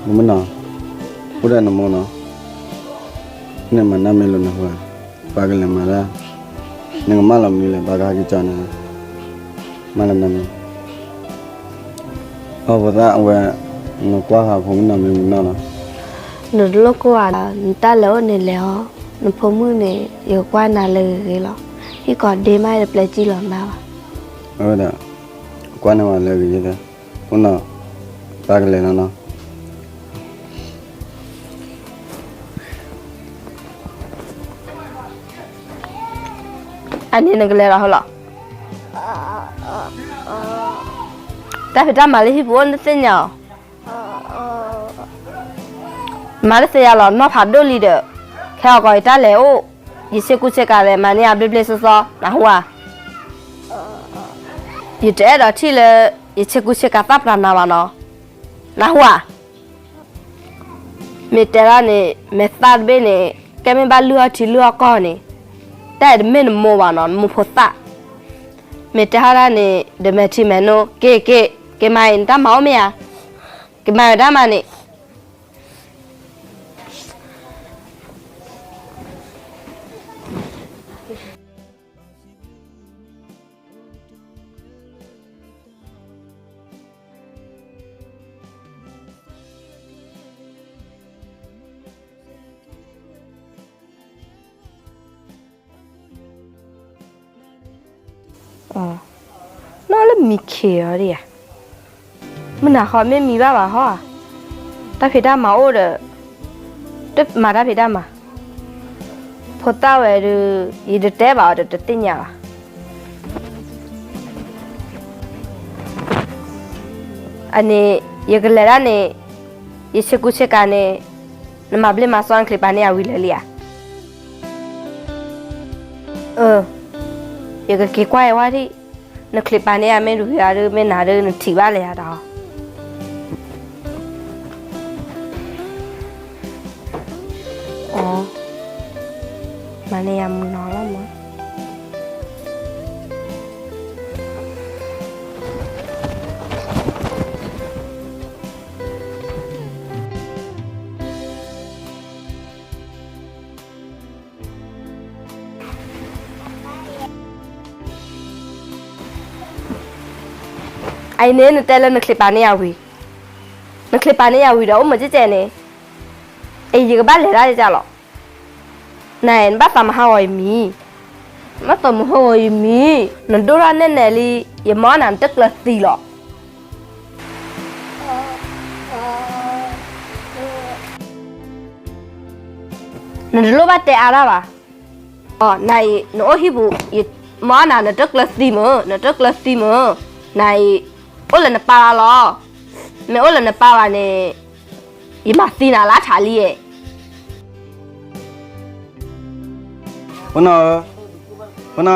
မုၢ်နီၤ, အိၣ်ဒၣ်နမိၢ်နီၤ, န့ၣ်မၤနၢ်မ့ၢ်လိာ်နဟူဧါ, ပှၤကလဲၤမၤတၢ်, နကမၢလီၤမနုၤလဲၣ် ပှၤကဟဲက့ၤကၠီနၤ, မၢလီၤမနုၤ, အဖိသၣ်အဝဲ, နကွၢ်ဃာ်ဖိမုၣ်နီၤမ့ၢ်မုၢ်နီၤလီၤ, နတလိၣ်ကိၢ်ဧါ, နတၢ်လဲၤအိၣ်န့ၣ်လဲၤအီၤ, နဖိမုၣ်န့ၣ် ယကကွၢ်နၤလၢဂ့ၤဂ့ၤလီၤ, ဟံၣ်ကီးဒ့မးတပျဲစံၣ်လီၤနၤဘၣ်, အဝဲဒၣ်, ကွၢ်န့ၢ်ဝဲလၢဂ့ၤဂ့ၤ, အိၣ်နီၤ, ပှၤကလဲၤလီၤနီၤ အန့ၣ်နကလဲၤလီၤဟီလီၤ, တၢ်ဖံးတၢ်မၤလၢဟံၣ်ပူၤအိၣ်နသ့ၣ်ညါအီၤ, မၤတသ့ယၤလီၤ နီၢ်ဖးဒိၣ်လံဒီး, ခဲအီၤကီးယတၢ်လဲၤအိၣ်, ယဆ့ကူဆ့ကၤလဲၤမၤန့ၢ်ယၤဘျ့ဘျ့စီစီ, နၢ်ဟူဧါ, ယတအဲၣ်ဒိးထံၣ်လၢ, ယဆ့ကူဆ့ကၤသၣ်ပျၢ်နၤဘၣ်နီၤ, နၢ်ဟူဧါ မ့ၢ်တဲဒၣ်န့ၣ် မဲာ်သၣ်တဘ့ၣ်န့ၣ် ကဲမ့ၢ်ဘၣ်လုၢ်အီၣ်ထံလုၢ်အီၣ်ကီၢ်န့ၣ်, တၢ်အံၤတမ့ၢ်နမိၢ်ဘၣ်နီၤ နမိၢ်ဖိသၣ်, မ့ၢ်တဲဟီဒၣ်န့ၣ် ဒီးမဲာ်ထံမဲာ်နိ, က့ၤက့ၤ, က့ၤမၤအံၤနတၢ်မၤအိၣ်မ့ၢ်ဧါ, က့ၤမၤဝဲတၢ်မၤန့ၣ် နီၢ်လၢမံခ့အီၤဒ်ဧါ, မုၢ်နၤဃီမ့ၢ်မံဘၣ်ဘၣ်ဟီဧါ, တၢ်ဖံးတၢ်မၤအိၣ်ဒီး, တမၤတၢ်ဖံးတၢ်မၤ, ဖိသၣ်ဝဲဒီး, ယတတဲဘၣ်အီၤဒီးတသ့ၣ်ညါဘၣ် အန့ၣ်, ယကလဲၤဒၣ်န့ၣ်, ယဆ့ကူဆ့ကၤန့ၣ်, နမၤဘျ့မၤစီနချံးပာ်န့ၢ်ယၤဝံၤလၢာ်လံဧါ, အၢ, ယကက့ၤကွၢ်ယဝဲဒၣ်, နချံးပာ်န့ၢ်ယၤမ့ၢ်တဝံၤဧါဒီး မ့ၢ်နၤဒီးနထံၣ်ဘၣ်လၢယၤဒီး အီ, မၤန့ၢ်ယၤမုၢ်နီၤလီၤမး အံၤန့ၣ် နတဲလၢနချံးပာ်န့ၢ်ယၤဝံၤ, နချံးပာ်န့ၢ်ယၤဝံၤဒီး အိၣ်မုာ်ကဲကဲန့ၣ်, အံၤယကဘၣ်လဲၤတၢ်ကဲကဲလီၤ. နၤအံၤ နဘၣ်သးမုာ်ဟးဂီၤယမံၤ, ဘၣ်သးမုာ်ဟးဂီၤယမံၤ, နဒိၣ်ထီၣ်နဲၣ်နဲၣ်လံ, ယမၤအီၣ်နၤနတကျၢၤသံလီၤ. နတလိၣ်ဘၣ်တဲအါတၢ်ဘၣ်. နၤအံၤ နအိၣ်ဟံၣ်ပူၤ, ယမၤအီၣ်နၤ နတကျၢၤသံမုာ်, နတကျၢၤသံမုာ်, နၤအံၤ အိၣ်လၢနပၢ်လီၤ. မ့ၢ်အိၣ်လၢနပၢ်ဘၣ်န့ၣ်, ယမၤသံနၤလၢထးလံ. ဖိနီၢ်ဧၢ,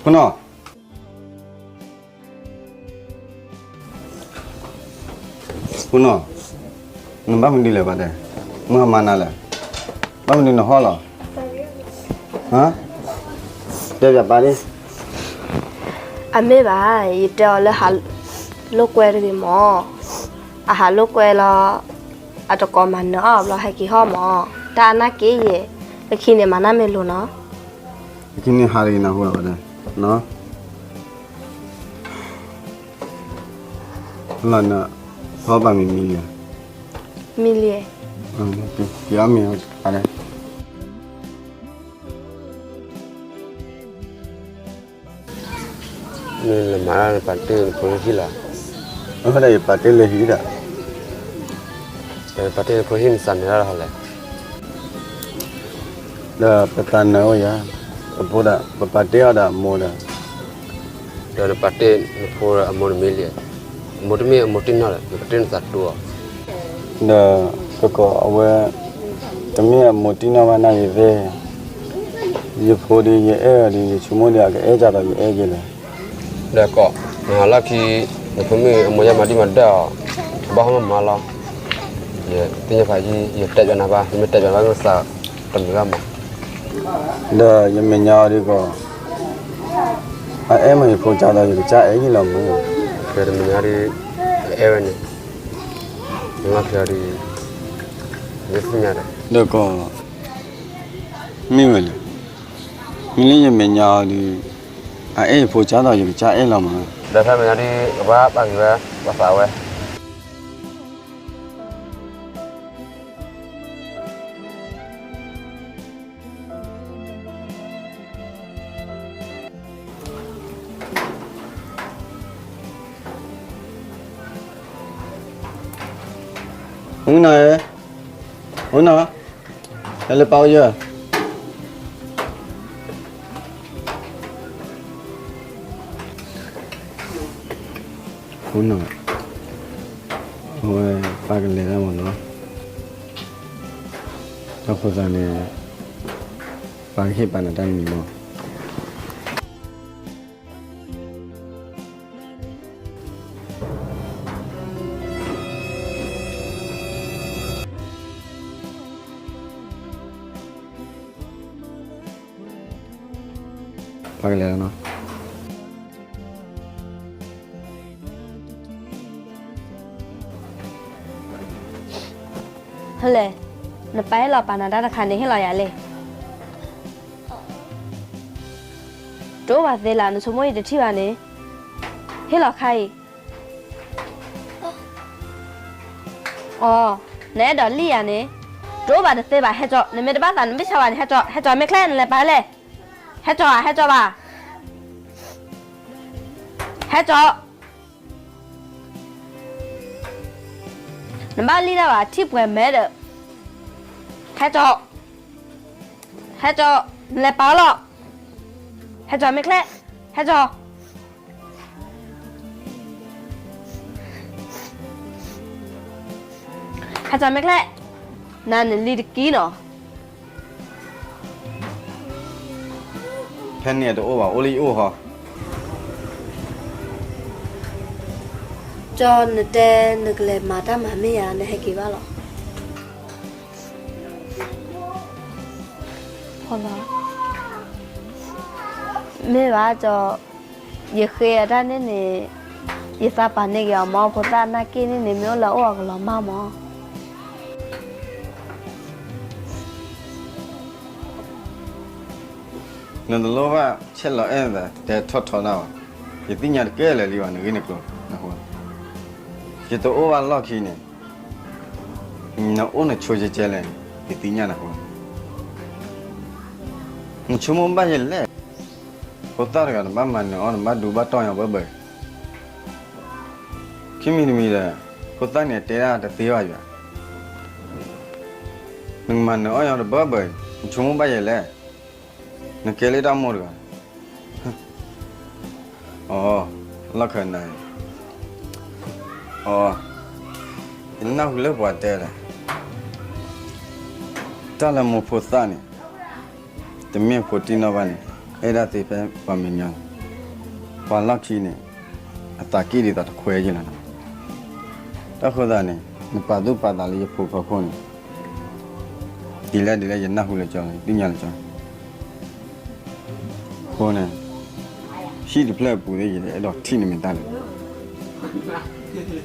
ဖိနီၢ်, ဖိနီၢ်, ဖိနီၢ်, နဘၣ်မနုၤလဲၣ်ဘၣ်တဲ, မုၢ်ဟါမါနၤလဲၣ်, ဘၣ်မနုၤနဟီၣ်လီၤ. တဲပၠးပၢ်ဒ်, အမ့ၢ်ဘၣ်, ယတဲအီၤလၢ ဟးလိာ်ကွဲတဂ့ၤမၢ်, အဟးလိာ်ကွဲလီၤ, အတကိးမၤနၢၤအီၣ်ဘျီ ဟဲက့ၤဟီၣ်မၢ်, တၢ်အနၢ်က့ယဲ, လၢခံန့ၣ် မၤနၢ်မ့ၢ်လိာ်နီၤ. လၢခံန့ၣ်ဟးတဂ့ၤနၢ်ဟူဘၣ်တဲ, လီၤန, ဟီၣ်ဘၣ်မံၤမံၤလံဧါ, မံၤလံ, ယအီၣ်မ့ၤအါ, မ့ၢ်လၢမၤတၢ်နပာ်တ့ၢ်နဖိလၢဟံၣ်လီၤ. အဝဲဒၣ်ယပာ်တ့ၢ်လၢဟံၣ်ဒီး, ပာ်တ့ၢ်နဖိဟံၣ်နသးနၢၤတၢ်လီၤလဲၣ်. ဒီးပသးနၢၤအိၣ်ယၤ, ပဖိဒၣ် ပပာ်တ့ၢ်အီၤဒီးအမိၢ်ဒီး, ဒီးနပာ်တ့ၢ်နဖိဒီးအမိၢ်တမံၤလံ, အမိၢ်တမ့ၢ်အမိၢ်တံၢ်နီၢ်ဒီး နပာ်တ့ၢ်နသးတူၢ်အီၤ. ဒီးကကိးအဝဲ, တမ့ၢ်အမိၢ်တံၢ်နီၢ်ဘၣ်နၤယသ့ၣ်, ယဖိဒီးယအဲၣ်အီၤဒီး ယဆိကမိၣ်ဒီးအကအဲၣ်ဒ်သိးယအဲၣ်က့ၤလဲၣ်. ဒီးကီး, နဟးလီၢ်ခံ, ယဖိမုၣ်အမိၢ်ယဲမၤဒံးမၤဒၢၣ်အီၤ, ဘၣ်ဟီမၤမၤလီၤ. ယသ့ၣ်ညါဖးယံၤ ယတဲဘၣ်နၤဘၣ်, ယမ့ၢ်တဲဘၣ်ဘၣ်မ့ၢ်သးတမုာ်ဘၣ်မး. ဒီးယမဲာ်ညါအီၤဒ်ကီး, အအဲၣ်မ့ၢ်ယဖိကၢ်ဒီး ယကစၢ်အဲၣ်ယံာ်လီၤမး. ဒီးတမဲာ်ညါဒ် အအဲၣ်ဝဲန့ၣ်, ယလီၢ်ခံအီၤဒ် ယသ့ၣ်ညါဒီး ဒီးကီး မ့ၢ်ဝဲလဲၣ်, မ့ၢ်လၢယမဲာ်ညါအီၤဒ် အအဲၣ်ယဖိကၢ်ဒီး ယကစၢ်အဲၣ်လီၤမး. ဒီးဖဲမဲာ်ညါဒ် ကဘၣ်ပာ်က့ၤဝဲ ပှၤသးဝဲ အူနီၤဧၢ, အူနီၤ, ဟဲလၢပၢ်အိၣ်ယၢၢ်, အူနီၤ, အဝဲပၢ်ကလဲၤတၢ်မးနီၤ, တၢ်ဃိသးန့ၣ် ပၢ်ကဟ့ၣ်ပာ်နၤတၢ်တမံၤမး. ပၢ်ကလဲၤလီၤနီၤ. ဟဲလဲၣ်, နပၢ်ဟ့ၣ်လီၤပာ်နၤတၢ်တခါန့ၣ် ဟ့ၣ်လီၤယၤလဲၣ်. တအိၣ်ဘၣ်သ့လၢ နဆိကမိၣ်ယတထံၣ်ဘၣ်န့ၣ်, ဟ့ၣ်လီၤခါအံၤ. အိ, နအဲၣ်ဒိးလံၣ်ယၤန့ၣ်, တအိၣ်ဘၣ်တသ့ဘၣ်, ဟဲကၠီ, နမ့ၢ်တဘၣ်သးနဘ့ၣ်ဆါဘၣ်န့ၣ် ဟဲကၠီ, ဟဲကၠီမ့ၢ်ချ့ နလဲၤပာ်လဲၣ်, ဟဲကၠီဧါ, ဟဲကၠီဘၣ်, ဟဲကၠီ. နဘၣ်လံၣ်တၢ်ဘၣ် ထံၣ်ပှဲၤမဲဒီး, ဟဲကၠီ, ဟဲကၠီ, နလဲၤပာ်လီၤ, ဟဲကၠီမ့ၢ်ချ့, ဟဲကၠီ. ဟဲကၠီမ့ၢ်ချ့, နၤန့ၣ်လံတကံနီၤ. ဖဲန့ၣ်တအိၣ်ဘၣ် အိၣ်လၢယအိၣ်ဟီ. ကၠီနတဲနကလဲၤမၤတၢ်မၤမ့ၢ်ယၤ နဟဲက့ၤဘၣ်လီၤ. မ့ၢ်ဘၣ်ကၠီ, ယဃ့အတၢ်န့ၣ်န့ၣ်, ယသးပာ်န့ၢ်က့ၤအီၤမး ဖိသၣ်နာ်က့ၢ်န့ၣ်န့ၣ် မ့ၢ်အိၣ်လၢအအိၣ်အကလီၤမၢ်မး. နတလိၣ်ဘၣ်ဆဲးလီၤအဲၣ်နသး တဲထီၣ်ထီနၢ်ဘၣ်, ယသ့ၣ်ညါတကဲလၢာ်လံဘၣ် နဂ့ၢ်နကျိၤနဃိ, ယတအိၣ်ဘၣ်လီၢ်ခံန့ၣ်, နအိၣ်နဆိကဲကဲလဲၣ်န့ၣ် ယသ့ၣ်ညါနဃိ, နဆိကမိၣ်ဘၣ်ယဲလဲၣ်, ဖိသၣ်တဂၤနဘၣ်မၤနၢၤအီၤ နဘၣ်ဒူဘၣ်တီၢ်ညီဘၢဘၢ, ခံမံၤတမံၤဒီး ဖိသၣ်န့ၣ်တဲဒၣ်တသ့ဘၣ်ယွၤ, နကမၤနၢၤအီၣ်ညီတဘၢဘၢ, နဆိကမိၣ်ဘၣ်ယဲလဲၣ်, နကဲလၢတၢ်မိၢ်တဂၤ အီ, လီၢ်ခၢၣ်နၤ, အီ, ယနၢ်ဟူလၢပှၤတဲလဲၣ်, တၢ်လၢမိၢ်ဖိသၣ်န့ၣ်, တမ့ၢ်ဖိတံၢ်နီၢ်ဘၣ်န့ၣ်, အဲၣ်ဒၣ်သ့ဖဲပှၤမဲာ်ညါန့ၣ်, ပှၤလီၢ်ခံန့ၣ်, အသးကံၢ်ဒ်သိးတခွဲက့လီၤနီၤ. တၢ်ဃိသးန့ၣ်, နပာ်သူၣ်ပာ်သးလၢယဖိဖီခိၣ်န့ၣ်, ဒ်လဲၣ်ဒ်လဲၣ်ယနၢ်ဟူလၢကၠီ, သ့ၣ်ညါလၢကၠီ အဃိန့ၣ်, ဟံၣ်တဖျၢၣ်အပူၤသ့ၣ် ယအဲၣ်ဒိးထံၣ်နမဲာ်တၢ်လၢ,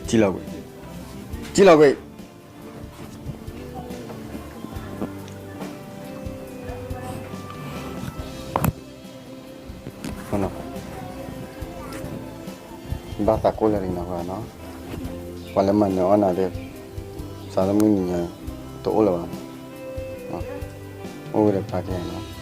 ထံၣ်လီၤကွံာ်, ထံၣ်လီၤကွံာ်. ဘၣ်သးကိၢ်လၢနၤနီၤ, ပှၤလၢမၤနၢၤအီၣ်နၤသ့ၣ်, စးလၢမုၢ်နံၤညါ, တအိၣ်လၢၤဘၣ်, အိၣ်ဝဲဒီးပာ်ကဲနီၤ.